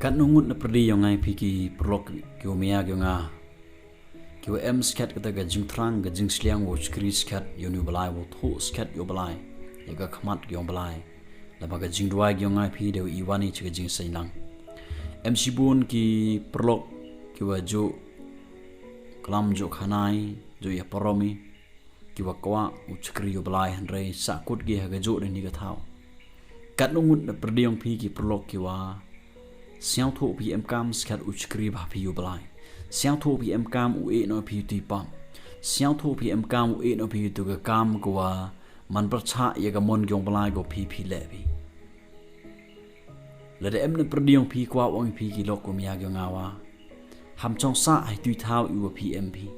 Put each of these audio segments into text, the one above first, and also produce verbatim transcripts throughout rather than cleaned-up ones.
Katno ngut na pyrdi ïa nga ïa phi ki paralok ki wa mih ïa nga, ki wa em skhet kata ka jingthrang ka jingsliang wa shakri skhet ïa u Blai, wa thuh skhet ïa u Blai ïa ka khmat ki ong Blai. Lada ka jingduwai ki ong nga ïa phi da i wan i cha ka jingseng lang. Em shibun ki paralok ki wa ju klam ju khanai ju ïa paromi, ki wa kwah u shakri ïa u Blai hynrei sa kut ki ha ka ju da ni ka thaw. Katno ngut na pyrdi ong phi ki paralok ki wa sngewthuh phi em kam skhet u shakri bha phi ïa u Blai. Sngewthuh phi em kam u ïeh noh phi ïa u tui pap. Sngewthuh phi em kam u ïeh noh phi ïa u tu ka kam ka wa man pyrchah ïa ka mon ki ong Blai ko phi phi leh phi. Lada em na pyrdi ong phi kwah ong phi ki lok kum ïa ki ong nga wa, ham chong sah hai tui thaw i wa phi em phi.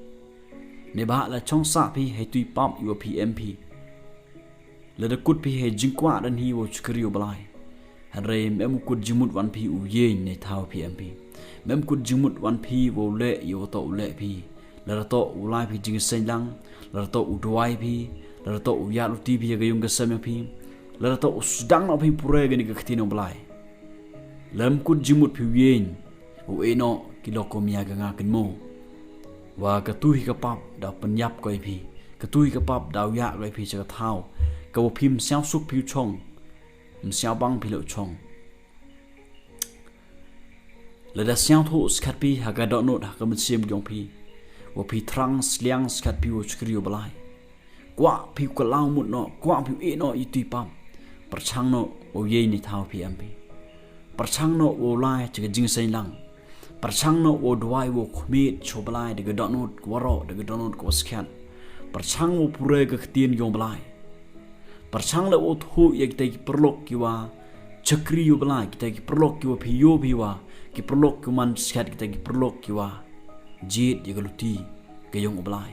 Ne ba la chong sah phi hai tui pap i wa phi em phi. Lada kut phi hai jingkwah da ni wa shakri ïa u Blai, hynrei mem kut jingmut wan phi u ïeng ne thaw phi em phi. Mem kut jingmut wan phi wa u leh ïa u to u leh phi. Lada to u lai phi jingseng lang, lada to u duwai phi, lada to u ïa u ti phi ïa ka ïung ka sem ïa phi, lada to u sdang noh phi pure ka ni ka ktien ong Blai. Lem kut jingmut phi u ïeng, u ïeh noh ki lok kum ïa ki ong nga kin mo. Wa ka tu hi ka pap da pynïap ko ïa phi, ka tu hi ka pap da u ïa ko ïa phi cha ka thaw ka wa phi msiaw suk phi u chong, msiaw bang phi leh u chong. Lada sngewthuh skhet phi ha ka dohnud ha ka mynsiem ki ong phi, wa phi thrang sliang skhet phi wa shakri ïa u Blai. Kwah phi u ka law mut noh, kwah phi u ïeh noh ïa u tui pap. Pyrchang noh wa u ïeng ne thaw phi em phi. Pyrchang noh wa u lai cha ka jingseng lang. Pyrchang noh wa u duwai wa u khmih cha u Blai da ka dohnud ka wa roh da ka dohnud ka wa skhet. Pyrchang wa u pure ka ktien ki ong Blai. Pyrchang leh wa u thuh ïa kita ki paralok ki wa shakri ïa u Blai, kita ki paralok ki wa phi ïoh phi wa, ki paralok ki wa man skhet, kita ki paralok ki wa jied ïa ka luti ka ïong u Blai.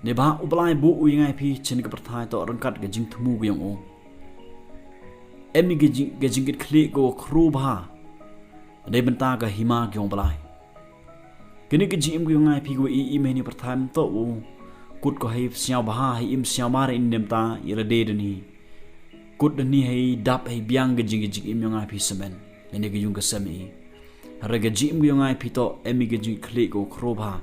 Ne ba u Blai buh u ïa nga ïa phi chin ka pyrthai to ryngkat ka jingthmu ka ïong u. Em i ka jing, ka jingkit khlieh ka wa khru bha. Dei bynta ka hima ka ïong u Blai. Kini ka jingim ka ïong nga ïa phi ka wa i im ha ni pyrthai mynta u kut ko hai sngewbha, hai im sngewmar in dem ta ïa lade da ni. Kut da ni hai dap hai biang ka jing, ka jingim ïong nga ïa phi semen. Lane ka ïung ka sem i. Hynrei ka jingim ka ïong nga ïa phi to em i ka jingkit khlieh ka wa khru bha.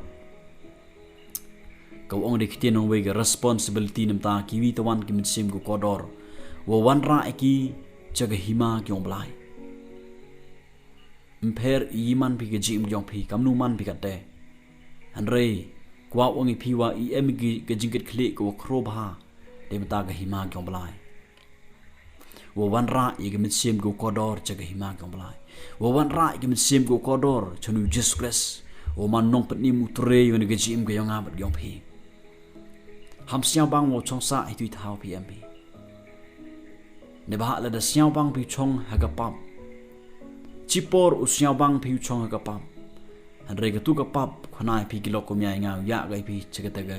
Ka wa ong da ki ktien ong wei ka responsibility namta ki wi tawan ki mynsiem ka kordor. Wa wanrah ïa ki cha ka hima ka ïong u Blai. Ym pher i man phi ka jingim ka ïong phi, kamnu man phi katte. Hynrei kwah ong ïa phi wa i em i ka jingkit khlieh ka wa khru bha. Dei mynta ka hima ka ïong u Blai. Wa wanrah ïa ka mynsiem ka wa kordor cha ka hima ka ïong u Blai. Wa wanrah ïa ka mynsiem ka wa kordor cha u Jisu Khrist. Wa man nongpynim u trei ïa ka jingim ka ïong nga bad ka ïong phi. Ham sngewbang wa u chong sah hai tui thaw phi em phi. Ne ba lada sngewbang phi u chong ha ka pap. Chipor u sngewbang phi u chong ha ka pap. Hynrei ka tu ka pap khanai phi ki lok kum ïa nga u ïa ka ïa phi cha kata ka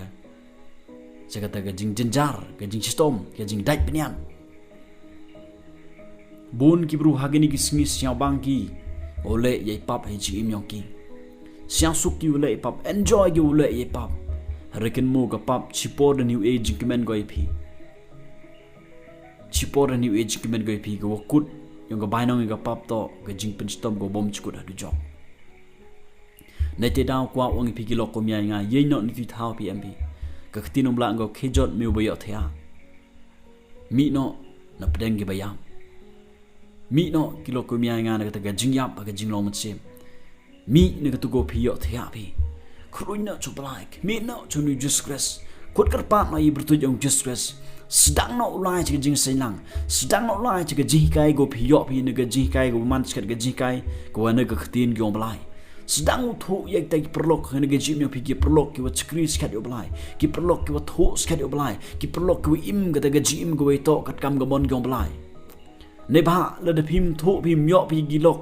cha kata ka jingjynjar, ka jingshitom, ka jingdait bniat. Bun ki bru ha kini ki sngi sngewbang ki u leh ïa i pap ha i jingim ïong ki. Sngewsuk ki u leh i pap, enjoy ki u leh ïa i pap. Hynrei kin mo ka pap chipor da ni u e jingkmen ko ïa phi. Chipor da ni u e jingkmen ko ïa phi ka wa kut ïong ka bainong ïa ka pap to ka jingpynshitom ka wa bom chikut ha du jong. Nai te daw kwah ong ïa phi ki lok kum ïa nga ïeng noh ni tui thaw phi em phi. Ka ktien ong Blai ka khie jot me u ba ïoh thiah. Mih noh na pdeng ki ba ïap. Mih noh ki lok kum ïa nga na kata ka jingyap ka jinglong mynsiem. Mih na kata ko phi ïoh thiah phi. Khruid noh cha u Blai, mih noh cha u Jisu Khrist. Kut kyrpad noh ïa i byrtuit ïong u Jisu Khrist. Sdang noh u lai cha ka jingseng lang. Sdang noh u lai cha ka jinghikai ko phi ïoh phi na ka jinghikai ko man cha ka jinghikai ko na ka ktien ki ong Blai. Sdang u thuh ïa kita ki paralok ha na ka jingim ïong phi ki paralok ki wa chakri skhet ïa u Blai. Ki paralok ki wa thuh skhet ïa u Blai. Ki paralok ki wa im kata ka jingim ko wa ïa to kat kam ka mon ki ong Blai. Ne ba lada phim thuh phim ïoh phi ki lok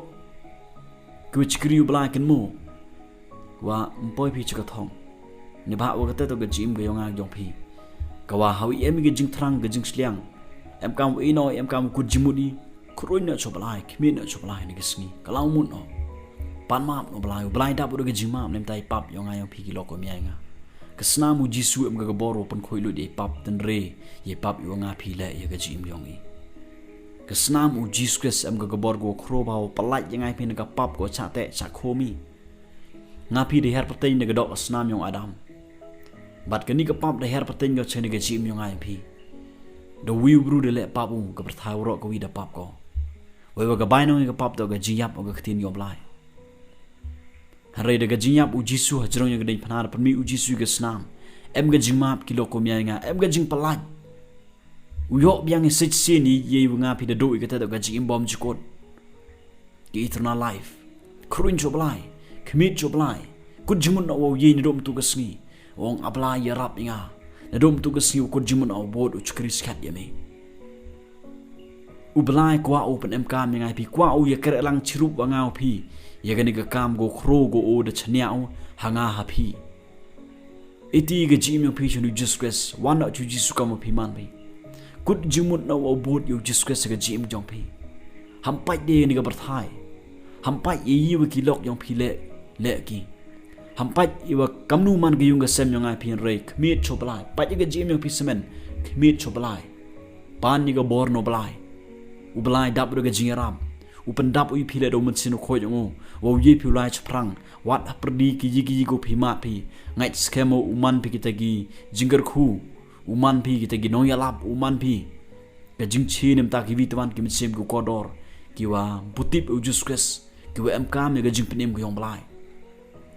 ki wa chakri ïa u Blai kin mo. Wa ym poi phi cha ka thong. Ne ba wa kata to ka jingim ka ïong nga ïong phi. Ka wa hawi em ka jingthrang ka jingsliang. Em kam wa ino em kam kut jingmut i. Khruid noh cha u Blai, khmih noh cha u Blai na ka sngi. Ka law mut noh. Pan map noh Blai, u Blai dap u da ka jingmap, nem tai pap ïong nga ïong phi ki lok ko miai nga. Ka snam u Jisu em ka ka bor wa pynkhuid lut ïa i pap tynre, ïa i pap ïong nga phi leh ïa ka jingim ïong i. Ka snam u Jisu Khrist em ka ka bor ko khro ba u pyllait ïa nga ïa phi na ka pap ko chah teh chah khum ïa nga phi da her pateng da ka doh ka snam ïong Adam. Bad kani ka pap da her pateng ko chah ni ka jingim ïong nga ïa phi. Da uwi u bru da leh pap u ka pyrthai waroh kawi da pap ko. Wei wa ka bainong ïa ka pap da ka jingïap ka ktien ïa u Blai. Hynrei da ka jingïap u Jisu ha jrong ïa ka ding phna da pynmih u Jisu ïa ka snam. Em ka jingmap ki lok ko mia ïa nga, em ka jingpyllait. U ïoh biang ïa shisien ïa u nga phi da duh ïa kata da ka jingim bymjukut. Ka eternal life. Khruin sha u Blai, khmih sha u Blai. Kut jingmut na u ïa na dum tu ka sngi. Ong a Blai ïarap ïa nga. Na dum tu ka sngi u kut jingmut na u bud u chukri skhat ïa me. U Blai kwah u pynemkam ïa nga ïa phi, kwah u ïa kyrlang chirup wa nga u phi. Ïa kani ka kam ko khro ko u da chaniah u ha nga ha phi. Iti ka jingim ïong phi sha u Jisu Khrist, wan na u Jisu kam u phi man phi. Kut jingmut na u bud ïa u Jisu Khrist ka jingim jong phi. Ham pait de ni ka pyrthai. Ham pait ïa ïa wa ki lok ïong phi leh leh ki. Ham pait ïa wa kamnu man ka ïung ka sem ïong nga phi hynrei khmih sha u Blai. Pait ïa ka jingim ïong phi semen khmih sha u Blai. Pan ïa ka bor na u Blai. U Blai dap da ka jingïarap. U pyndap u ïa phi leh da u Mynsiem Bakhuid ïong u. Wa u ïa phi u lai chaphrang. Wat hapyrdi ki ïa ki ïa ko phi mat phi. Ngait skhem u man phi kita ki jingkyrkhu. U man phi kita ki nongïalap u man phi. Ka jingchim ta ki wi twan ki mynsiem ki kordor. Ki wa butip u Jisu Khrist. Ki wa emkam ïa ka jingpynim ka ïong Blai.